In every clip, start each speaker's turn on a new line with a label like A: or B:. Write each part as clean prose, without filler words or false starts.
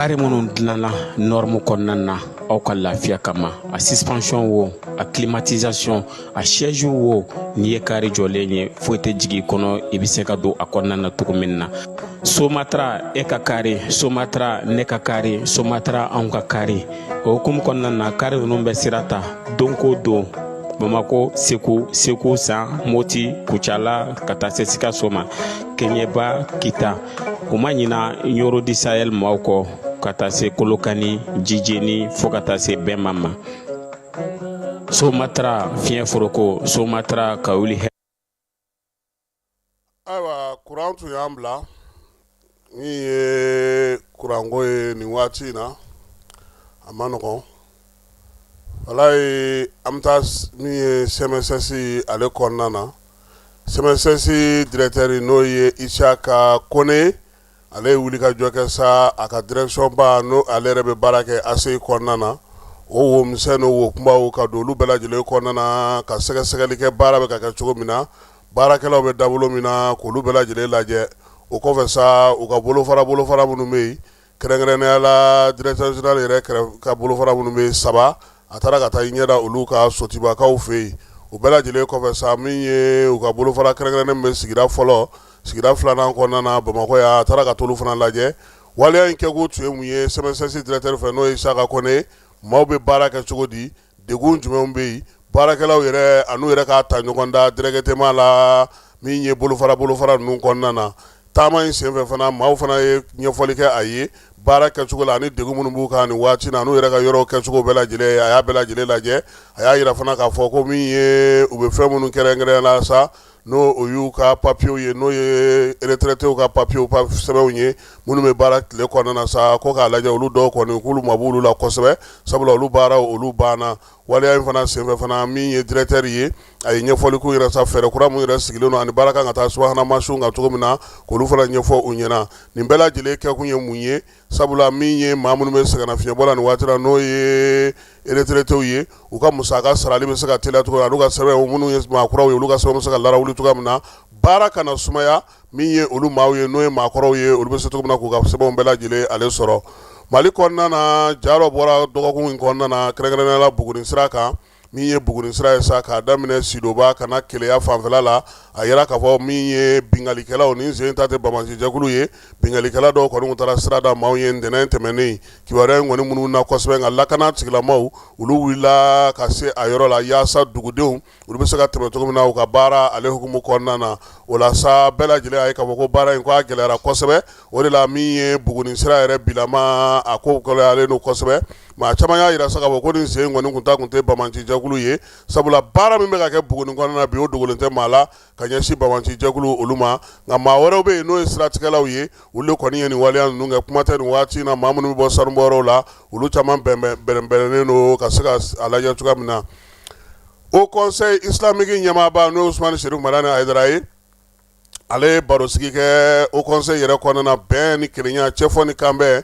A: Kari minnu dilanna norme kɔnɔna na aw ka lafiya kama, a suspension wo, a climatisation, a siège wo, n'i ye kari jɔlen ye, foyi tɛ jigin i kɔnɔ, i bɛ se ka don a kɔnɔna na cogo min na. Somatra e ka kari, Somatra ne ka kari, Somatra anw ka kari. O hukumu kɔnɔna na, kari ninnu bɛ sira ta don ko don, Bamakɔ, Segu, Segu San, Moti, Kucala, ka taa se Sikaso ma, Keɲeba, Kita. U ma ɲina Ɲɔrɔ du Sahel maaw kɔ, ka taa se Kolokani, Jijeni, fo ka taa se Bɛnma ma. Somatra fiɲɛ foroko, Somatra ka wuli.
B: Ayiwa, kuran tun y'an bila. Min ye kuranko ye nin waati in na, a ma nɔgɔn. Walayi, an bɛ taa min ye CMSS ale kɔnɔna na. CMSS directeur, n'o ye Isaka Kone, ale ye wulikajɔ kɛ sa a ka direction ba, n'o ale yɛrɛ bɛ baara kɛ ACI kɔnɔna na, o wo misɛn n'o wo kunbaw, ka don olu bɛɛ lajɛlen kɔnɔna na, ka sɛgɛsɛgɛli kɛ baara bɛ ka kɛ cogo min na, baarakɛlaw bɛ dabolo min na, k'olu bɛɛ lajɛlen lajɛ. O kɔfɛ sa, u ka bolofara minnu bɛ yen, kɛrɛnkɛrɛnnenya la directeur général yɛrɛ ka bolofara minnu bɛ saba, a taara ka taa i ɲɛda olu ka Sotibakaw fɛ yen. O bɛɛ lajɛlen kɔfɛ sa, min ye u ka bolofara kɛrɛnkɛrɛnnen bɛ sigida fɔlɔ, sigida filanan kɔnɔna na Bamakɔ yan, a taara ka t'olu fana lajɛ. Waleya in kɛkun tun ye mun ye CMSS directeur fɛ, n'o ye Isaka Kone? Maaw bɛ baara kɛ cogo di? Degun jumɛnw bɛ yen baarakɛlaw yɛrɛ an'u yɛrɛ k'a ta ɲɔgɔn da directement la, min ye bolofara ninnu kɔnɔna na? Taama in senfɛ fana, maaw fana ye ɲɛfɔli kɛ a ye baara kɛcogo la ani degun minnu b'u kan nin waati na, n'u yɛrɛ ka yɔrɔ kɛcogo bɛɛ lajɛlen, a y'a bɛɛ lajɛlen lajɛ. A y'a jira fana k'a fɔ ko min ye u bɛ fɛn minnu kɛrɛnkɛrɛn la sa, n'o o y'u ka papiyew ye, n'o ye retraitéw ka papiyew, sɛbɛnw ye minnu bɛ baara tile kɔnɔna na sa, ko k'a lajɛ olu dɔw kɔni, k'olu ma b'olu la kosɛbɛ, sabula olu baaraw olu banna. Waleya in fana senfɛ fana, min ye directeur ye, a ye ɲɛfɔli k'u yɛrɛ sa, fɛɛrɛ kura min yɛrɛ sigilen don ani baara kan ka taa subahana mansinw kan cogo min na, k'olu fana ɲɛfɔ u ɲɛna. Nin bɛɛ lajɛlen kɛkun ye mun ye? Sabula min ye maa minnu bɛ sɛgɛnnafiɲɛbɔ la nin waati la, n'o ye retraitéw ye, u ka musaka sarali bɛ se ka teliya cogo min na, n'u ka sɛbɛn minnu ye maa kuraw ye, olu ka sɛbɛn bɛ se ka larawuli cogoya min na, baara kana sumaya. Min ye olu maaw ye, n'o ye maakɔrɔw ye, olu bɛ se cogo min na k'u ka sɛbɛnw bɛɛ lajɛlen ale sɔrɔ. Mali kɔnɔna na, ja dɔ bɔra dɔgɔkun in kɔnɔna na, kɛrɛnkɛrɛnnenya la Buguni sira kan. Min ye Buguni sira ye sa, k'a daminɛ Sidoba ka na Keleya fanfɛla la, a yira k'a fɔ min ye binkalikɛlaw, nin sen ta tɛ banbaacijɛkulu ye, binkalikɛla dɔw kɔni taara sira da maaw ye ntɛnɛn tɛmɛnen. Kibaruya in kɔni minnu na kosɛbɛ, nka lakana tigilamaaw, olu wulila ka se a yɔrɔ la yaasa dugudenw olu bɛ se ka tɛmɛ cogo min na u ka baara ale hukumu kɔnɔna na. O la sa, bɛɛ lajɛlen y'a ye k'a fɔ ko baara in ko a gɛlɛyara kosɛbɛ. O de la, min ye Buguni sira yɛrɛ bilama, a ko gɛlɛyalen don kosɛbɛ. Maa caman y'a jira sa k'a fɔ ko nin sen kɔni kun ta kun tɛ banbaacijɛkulu ye, sabula baara min bɛ ka kɛ Buguni kɔnɔna na bi, o dogolen tɛ maa la ka ɲɛsin banbaacijɛkulu olu ma. Nka maa wɛrɛw bɛ yen, n'o ye siratigɛlaw ye, olu de kɔni ye nin waleya ninnu kɛ. Kuma tɛ nin waati in na, maa minnu bɛ bɔ sanubɔyɔrɔw la, olu caman bɛrɛnbɛrɛnnen don ka se ka a lajɛ cogoya min na. Haut Conseil islamique ɲɛmaaba, n'o ye Usumani Serifu Madani Hayidara ye, ale ye barosigi kɛ Haut Conseil yɛrɛ kɔnɔna na, bɛn ni kelenya, cɛfɔ ni kanbɛn,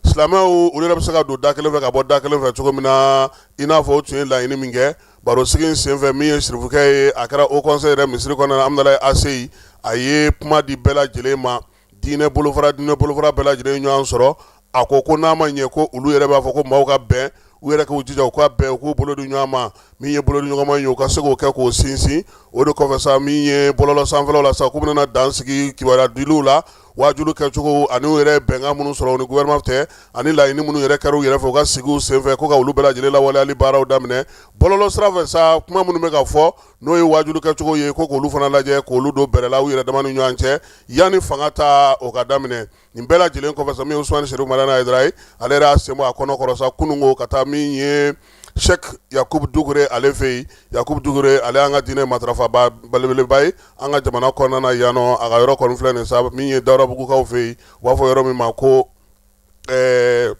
B: silamɛw olu yɛrɛ bɛ se ka don da kelen fɛ ka bɔ da kelen fɛ cogo min na, i n'a fɔ o tun ye laɲini min kɛ. Barosigi in senfɛ, min ye sirifukɛ ye, a kɛra Haut Conseil yɛrɛ misiri kɔnɔna na, Amudalayi ACI, a ye kuma di bɛɛ lajɛlen ma. Diinɛ bolofara bɛɛ lajɛlen ɲɔgɔn sɔrɔ. A ko ko n'a ma ɲɛ ko olu yɛrɛ b'a fɔ ko maaw ka bɛn, u yɛrɛ k'u jija u ka bɛn, u k'u bolo di ɲɔgɔn ma. Min ye bolo di ɲɔgɔn ma ye, u ka se k'o kɛ k'o sinsin. O de kɔfɛ sa, min ye bɔlɔlɔ sanfɛlaw la sa, k'u bɛna dan sigi kibaruya diliw la, waajuli kɛcogo ani u yɛrɛ bɛnkan minnu sɔrɔ u ni gouvernement cɛ, ani laɲini minnu yɛrɛ kɛra u yɛrɛ fɛ u ka sigiw senfɛ, ko ka olu bɛɛ lajɛlen lawaleyali baaraw daminɛ. Bɔlɔlɔ sira fɛ sa, kuma minnu bɛ ka fɔ, n'o ye waajuli kɛcogo ye, ko k'olu fana lajɛ, k'olu don bɛrɛ la u yɛrɛ dama ni ɲɔgɔn cɛ yanni fanga ta o ka daminɛ. Nin bɛɛ lajɛlen kɔfɛ sa, min ye Usumani Serifu Madani Hayidara ye, ale yɛrɛ y'a sen bɔ a kɔnɔ kɔrɔ sa kununko ka taa min ye Sɛki Yakubu Dukure ale fɛ yen. Yakubu Dukure, ale y'an ka diinɛ matarafaba belebeleba ye an ka jamana kɔnɔna na yan nɔ. A ka yɔrɔ kɔni filɛ nin sa, min ye Dawudabugukaw fɛ yen, u b'a fɔ yɔrɔ min ma ko yɔrɔ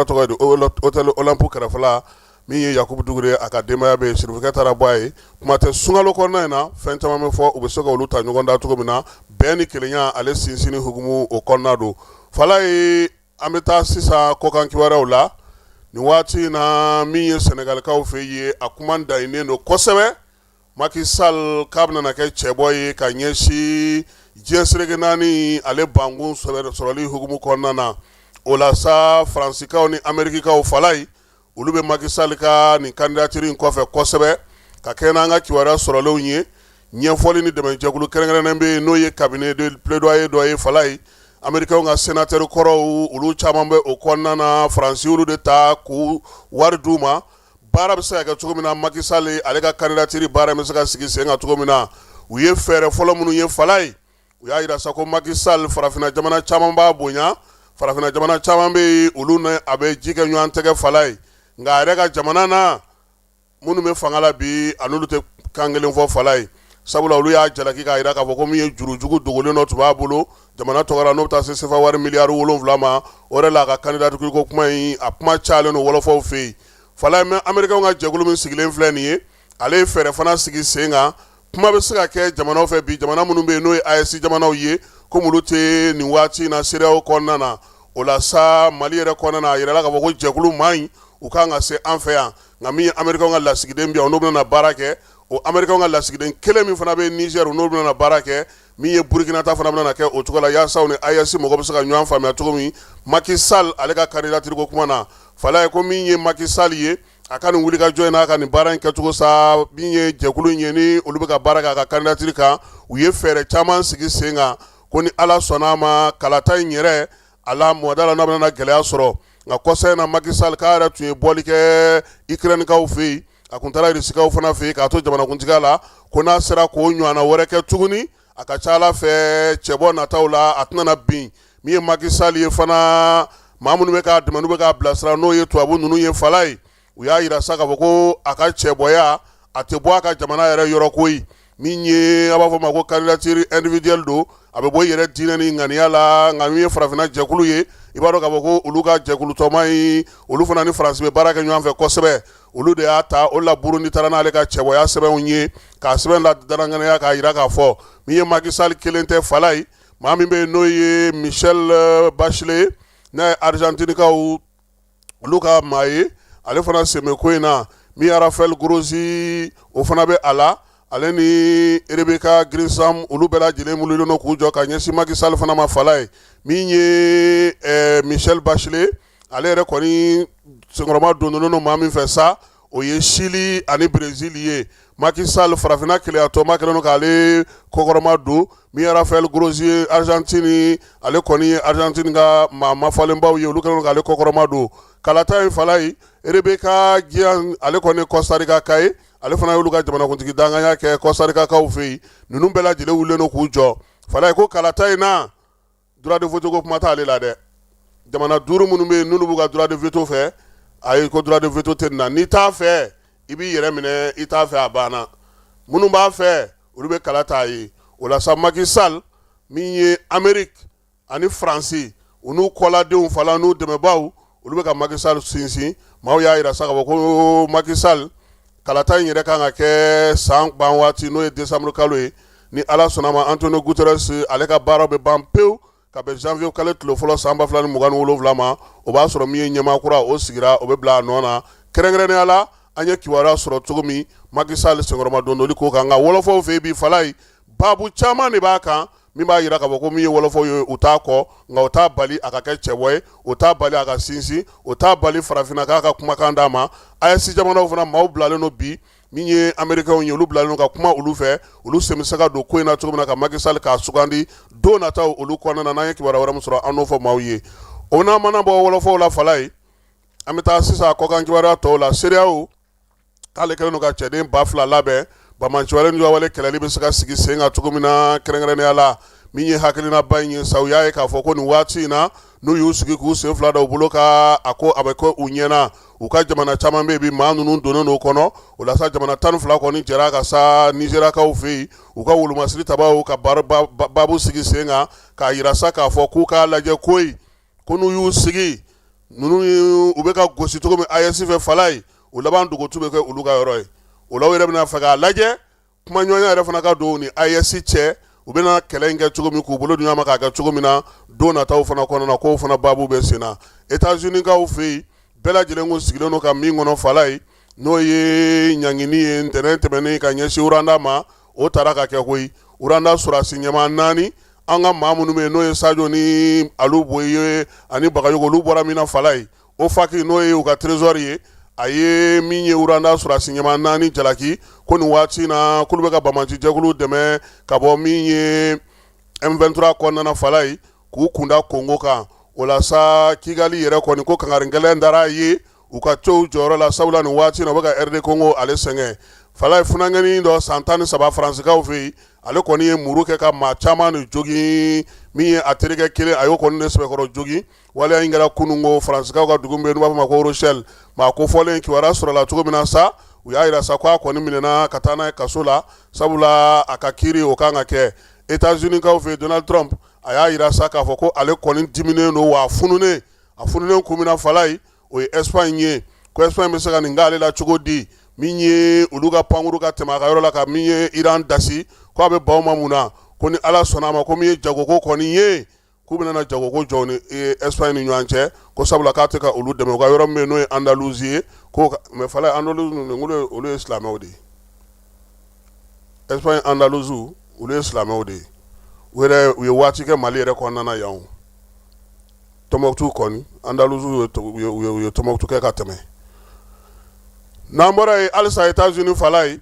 B: tɔgɔ ye di, hôtel Olympe kɛrɛfɛla. Min ye Yakubu Dukure, a ka denbaya bɛ yen. Sirifukɛ taara bɔ a ye. Kuma tɛ, sunkalo kɔnɔna in na, fɛn caman bɛ fɔ, u bɛ se ka olu ta ɲɔgɔn da cogo min na, bɛn ni kelenya ale sinsinni hukumu o kɔnɔna don. Falaye, an bɛ taa sisan kɔkan kibaruyaw la nin waati in na. Min ye Sɛnɛgalikaw fɛ ye, a kuma daɲininen don kosɛbɛ. Macky Sall k'a bɛna kɛ cɛbɔ ye ka ɲɛsin diɲɛ seleke naani ale bankun sɔrɔli hukumu kɔnɔna na. O la sa, Faransikaw ni Amerikikaw, Falayi, olu bɛ Macky Sall ka nin candidature in kɔfɛ kosɛbɛ. Ka kɛɲɛ n'an ka kibaruya sɔrɔlenw ye, ɲɛfɔli ni dɛmɛjɛkulu kɛrɛnkɛrɛnnen bɛ yen, n'o ye cabinet de plaidoyer dɔ ye, Falayi. Américains ka sénateur kɔrɔw, olu caman bɛ o kɔnɔna na. Faransi olu de ta k'u wari d'u ma, baara bɛ se ka kɛ cogo min na, Macky Sall ale ka candidature baara bɛ se ka sigi sen kan cogo min na. U ye fɛɛrɛ fɔlɔ minnu ye, Falayi, u y'a jira sa ko Macky Sall, farafinna jamana caman b'a bonya, farafinna jamana caman bɛ yen, olu ni a bɛ ji kɛ ɲɔgɔn tɛgɛ, Falayi. Nka a yɛrɛ ka jamana na, minnu bɛ fanga la bi, a n'olu tɛ kan kelen fɔ, Falayi, sabula olu y'a jalaki k'a jira k'a fɔ ko min ye jurujugu dogolen dɔ tun b'a bolo jamana tɔgɔ la, n'o bɛ taa se sefa wari miliyari 7 ma. O yɛrɛ la, a ka candidature ko kuma in, a kuma cayalen don wɔlɔfɔw fɛ yen, Falayi. Mais Américains ka jɛkulu min sigilen filɛ nin ye, ale ye fɛɛrɛ fana sigi sen kan. Kuma bɛ se ka kɛ jamanaw fɛ bi, jamana minnu bɛ yen, n'o ye AES jamanaw ye, komi olu tɛ nin waati in na CEDEAO kɔnɔna na. O la sa, Mali yɛrɛ kɔnɔna na, a yirala k'a fɔ ko jɛkulu maa in, u kan ka se an fɛ yan. Nka min ye Américains ka lasigiden bi yan, n'o bɛna baara kɛ, o Américains ka lasigiden kelen min fana bɛ Niger, n'o bɛna baara kɛ, min ye Burkina ta fana bɛna kɛ o cogo la, yaasa u ni AES mɔgɔ bɛ se ka ɲɔgɔn faamuya cogo min Macky Sall ale ka candidature ko kuma na. Falaye ko min ye Macky Sall ye, a ka nin wulikajɔ in n'a ka nin baara in kɛcogo sa, min ye jɛkulu in ye, ni olu bɛ ka baara kɛ a ka candidature kan, u ye fɛɛrɛ caman sigi sen kan ko ni Ala sɔnna a ma, kalata in yɛrɛ a la mɔda la, n'a bɛna gɛlɛya sɔrɔ. Nka kɔsa in na, Macky Sall k'a yɛrɛ tun ye bɔli kɛ Ukrainekaw fɛ yen, a tun taara Rusikaw fana fɛ yen k'a to jamanakuntigiya la, ko n'a sera k'o ɲɔgɔnna wɛrɛ kɛ tuguni, a ka ca Ala fɛ, cɛbɔ nataw la, a tɛna bin. Min ye Macky Sall ye fana, maa minnu bɛ k'a dɛmɛ, n'u bɛ k'a bilasira, n'o ye tubabu ninnu ye, Falaye, u y'a jira sa k'a fɔ ko a ka cɛbɔya, a tɛ bɔ a ka jamana yɛrɛ yɔrɔ koyi. Min ye a b'a fɔ ma ko candidature individuelle don, a bɛ bɔ i yɛrɛ diinɛ ni ŋaniya la. Nka min ye farafinna jɛkulu ye, i b'a dɔn k'a fɔ ko olu ka jɛkulu tɔma in, olu fana ni Faransi bɛ baara kɛ ɲɔgɔn fɛ kosɛbɛ. Olu de y'a ta o la. Burundi taara n'ale ka cɛbɔya sɛbɛnw ye, k'a sɛbɛn la daraŋaniya, k'a jira k'a fɔ min ye Macky Sall kelen tɛ, Falaye. Maa min bɛ yen, n'o ye Michelle Bachelet, n'a ye Argentinekaw olu ka maa ye, ale fana sen bɛ ko in na. Min ye Rafael Grossi, o fana bɛ a la, ale ni Rebecca Grinsam, olu bɛɛ lajɛlen wulilen don k'u jɔ ka ɲɛsin Macky Sall fana ma, Falaye. Min ye Michelle Bachelet, ale yɛrɛ kɔni senkɔrɔma dondonnen don maa min fɛ sa, o ye Chili ani Brésil ye. Macky Sall, farafinna kelenyatɔnba kɛlen don k'ale kɔkɔrɔma don. Min ye Rafael Grossi ye Argentine, ale kɔni ye Argentine ka maa mafalenbaw ye, olu kɛlen don k'ale kɔkɔrɔma don kalata in, Falaye. Rebecca Gian, ale kɔni Costa Rica ka ye, ale fana y'olu ka jamanakuntigi danganya kɛ Costa Rica kaw fɛ yen. Ninnu bɛɛ lajɛlen wulilen don k'u jɔ, Falaye, ko kalata in na, droit de vote ko kuma t'ale la dɛ. Jamana duuru minnu bɛ yen, n'olu b'u ka droit de veto fɛ, ayi, ko droit de veto tɛ nin na. N'i t'a fɛ, i b'i yɛrɛ minɛ, i t'a fɛ, a banna. Minnu b'a fɛ, olu bɛ kala t'a ye. O la sa, Macky Sall, min ye Amérique ani Faransi, u n'u kɔladenw fala, n'u dɛmɛbaaw, olu bɛ ka Macky Sall sinsin. Maaw y'a jira sa k'a fɔ ko Macky Sall, kalata in yɛrɛ kan ka kɛ san ban waati, n'o ye décembre kalo ye. Ni Ala sɔnna ma, Antonio Guterres ale ka baara bɛ ban pewu ka bɛn janvier kalo tile fɔlɔ san 2027 ma. O b'a sɔrɔ min ye ɲɛmaa kura, o sigira, o bɛ bila a nɔ na. Kɛrɛnkɛrɛnnenya la, an ye kibaruya sɔrɔ cogo min Macky Sall senkɔrɔma dondoli ko kan. Nka wɔlɔfɔw fɛ bi, Falaye, baabu caman de b'a kan min b'a jira k'a fɔ ko min ye wɔlɔfɔw ye, u t'a kɔ. Nka o t'a bali a ka kɛ cɛbɔ ye, o t'a bali a ka sinsin, o t'a bali farafinna k'a ka kumakan d'a ma. AES jamanaw fana, maaw bilalen don bi. Min ye Américains ye, olu bilalen don ka kuma olu fɛ, olu sen bɛ se ka don ko in na cogo min na ka Macky Sall k'a sugandi don nataw olu kɔnɔna na. N'an ye kibaruya wɛrɛ min sɔrɔ, an n'o fɔ maaw ye. O n'a mana bɔ wɔlɔfɔw la, Falaye, an bɛ taa sisan kɔkan kibaruya tɔw la. CEDEAO k'ale kɛlen don ka cɛden 2000 labɛn, banbaanciwale ni wale kɛlɛli bɛ se ka sigi sen kan cogo min na. Kɛrɛnkɛrɛnnenya la, min ye hakilinaba in ye sa, u y'a ye k'a fɔ ko nin waati in na, n'u y'u sigi k'u sen fila da u bolo ka a ko a bɛ kɛ u ɲɛna, u ka jamana caman bɛ yen bi, maa ninnu donnen don o kɔnɔ. O la sa, jamana 12 kɔni jɛra ka sa Nizeriyakaw fɛ yen, u ka wolomasiri tabaw ka baabu sigi sen kan, k'a jira sa k'a fɔ k'u k'a lajɛ koyi, ko n'u y'u sigi, ninnu u bɛ ka gosi cogo min AES fɛ, Falaye, u laban dogotu bɛ kɛ olu ka yɔrɔ ye. O la, u yɛrɛ bɛna fɛ k'a lajɛ, kumaɲɔgɔnya yɛrɛ fana ka don ni AES cɛ, u bɛna kɛlɛ in kɛ cogo min, k'u bolo di ɲɔgɔn ma k'a kɛ cogo min na don nataw fana kɔnɔna na. K'o fana baabu bɛ sen na. États-Unis kaw fɛ yen, bɛɛ lajɛlen kun sigilen don ka min kɔnɔ, Falaye, n'o ye ɲangini ye ntɛnɛn tɛmɛnen ka ɲɛsin Rwanda ma, o taara ka kɛ koyi. Rwanda sɔrɔdasi ɲɛmaa naani, an ka maa minnu bɛ yen n'o ye Sajo ni Alu Boyi ye ani Bagayogo, olu bɔra min na Falaye, OFAC n'o ye u ka trésor ye, a ye min ye Rwanda sɔrɔdasi ɲɛmaa naani jalaki ko nin waati na k'olu bɛ ka banbaanci jɛkulu dɛmɛ ka bɔ min ye M23 kɔnɔna Falaye, k'u kunda Kongo kan. O la sa, Kigali yɛrɛ kɔni ko kangari gɛlɛn dara a ye u ka to u jɔyɔrɔ la, sabula nin waati na u bɛ ka RD Congo ale sɛgɛn. Falaye, funankɛnin dɔ san 13 Faransikaw fɛ yen, ale kɔni ye muru kɛ ka maa caman de jogin. Min ye a terikɛ kelen, a y'o kɔni de sɛbɛkɔrɔ jogin. Waleya in kɛra kununko Faransikaw ka dugu bɛ n'u b'a fɔ ma ko Rochelle. Maa kofɔlen kibaruya sɔrɔla cogo min na sa, u y'a jira sa ko a kɔni minɛna ka taa n'a ye kaso la, sabula a ka kiiri o kan ka kɛ. États-Unis kaw fɛ, Donald Trump a y'a jira sa k'a fɔ ko ale kɔni diminen don, wa a fununen, a fununen kun min na Falaye, o ye Espagne ye, ko Espagne bɛ se ka nin k'ale la cogo di? Min ye olu ka pankuru ka tɛmɛ a ka yɔrɔ la ka min ye Iran dasi, ko a bɛ ban o ma mun na? Ko ni Ala sɔnna a ma, ko min ye jagoko kɔni ye, k'u bɛna jagoko jɔ ni Espagne ni ɲɔgɔn cɛ, ko sabula k'a tɛ ka olu dɛmɛ u ka yɔrɔ min n'o ye Andalousie ye. Ko mais Falaye, Andalousie ninnu, olu ye silamɛw de ye. Espagne Andalousie, olu ye silamɛw de ye. U yɛrɛ u ye waati kɛ Mali yɛrɛ kɔnɔna na yan. Tɔnbɔkutu kɔni, Andalousie u ye Tɔnbɔkutu kɛ ka tɛmɛ. N'an bɔra yen halisa, États-Unis Falaye,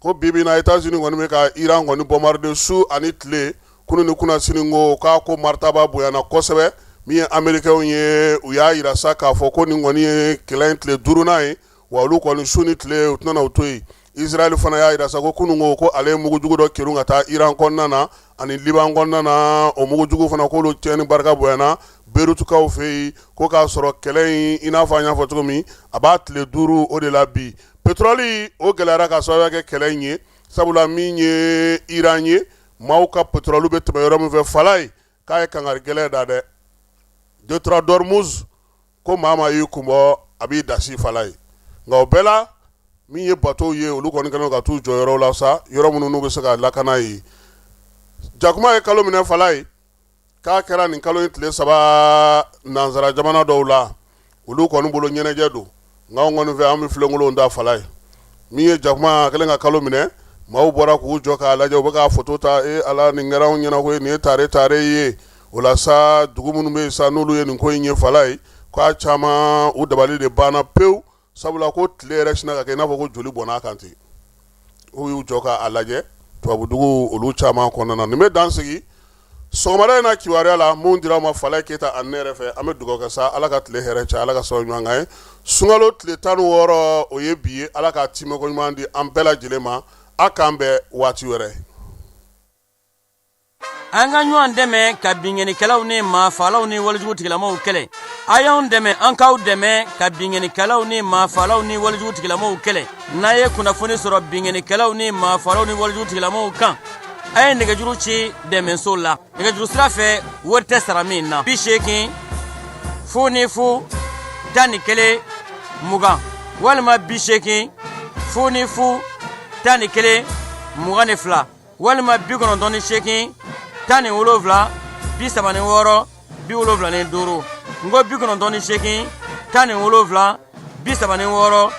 B: ko bi bi in na États-Unis kɔni bɛ ka Iran kɔni bombarder su ani tile. Kunun ni kunasini ko k'a ko maritaba bonyana kosɛbɛ. Min ye Américains ye, u y'a jira sa k'a fɔ ko nin kɔni ye kɛlɛ in tile duurunan ye, wa olu kɔni su ni tile u tɛna u to yen. Israël fana y'a jira sa ko kunun ko ale ye mugujugu dɔ kerun ka taa Iran kɔnɔna na ani Liban kɔnɔna na. O mugujugu fana, k'olu tiɲɛni barika bonyana Beyrouthkaw fɛ yen. Ko k'a sɔrɔ kɛlɛ in, i n'a fɔ an y'a fɔ cogo min, a b'a tile 5 o de la bi. Pétrole o gɛlɛyara ka sababu kɛ kɛlɛ in ye, sabula min ye Iran ye, maaw ka pétrole bɛ tɛmɛ yɔrɔ min fɛ Falaye, k'a ye kangari gɛlɛn da dɛ, détroit d'Ormuz, ko maa maa y'i kun bɔ, a b'i dasi Falaye. Nka o bɛɛ la, min ye bateau ye, olu kɔni kɛlen ka t'u jɔ yɔrɔ la sa, yɔrɔ minnu n'u bɛ se ka lakana ye. Jakuma ye kalo minɛ Falaye, k'a kɛra nin kalo in tile 3 nansara jamana dɔw la, olu kɔni bolo ɲɛnajɛ don. Nka anw kɔni fɛ, an bɛ filenkolon da Falaye. Min ye jakuma kɛlen ka kalo minɛ, maaw bɔra k'u jɔ k'a lajɛ, u bɛ k'a foto ta. E Ala, nin kɛra anw ɲɛna ko nin ye tare tare ye. O la sa, dugu minnu bɛ yen sa, n'olu ye nin ko in ye Falaye, k'a caman u dabali de banna pewu, sabula ko tile yɛrɛ sinna ka kɛ i n'a fɔ ko joli bɔnna a kan ten. U y'u jɔ k'a lajɛ tubabudugu olu caman kɔnɔna na. Nin bɛ dan sigi sɔgɔmada in na kibaruya la mun dira ma Falaye Keyita ani ne yɛrɛ fɛ. An bɛ dugawu kɛ sa, Ala ka tile hɛrɛ caya, Ala ka sababu ɲuman k'an ye. Sunkalo tile 16, o ye bi ye. Ala ka timɛko ɲuman di an bɛɛ lajɛlen ma. A k'an bɛn waati wɛrɛ.
C: An ka ɲɔgɔn dɛmɛ ka binkannikɛlaw ni maafaalaw ni walejugu tigilamaw kɛlɛ. A y'anw dɛmɛ, an k'aw dɛmɛ ka binkannikɛlaw ni maafaalaw ni walejugu tigilamaw kɛlɛ. N'a ye kunnafoni sɔrɔ binkannikɛlaw ni maafaalaw ni walejugu tigilamaw kan, a ye nɛgɛjuru ci dɛmɛso la nɛgɛjuru sira fɛ, wari tɛ sara min na: 80 00 11 20 walima 80 00 11 22 walima 98 17 36 75. N ko 98 17 36 45.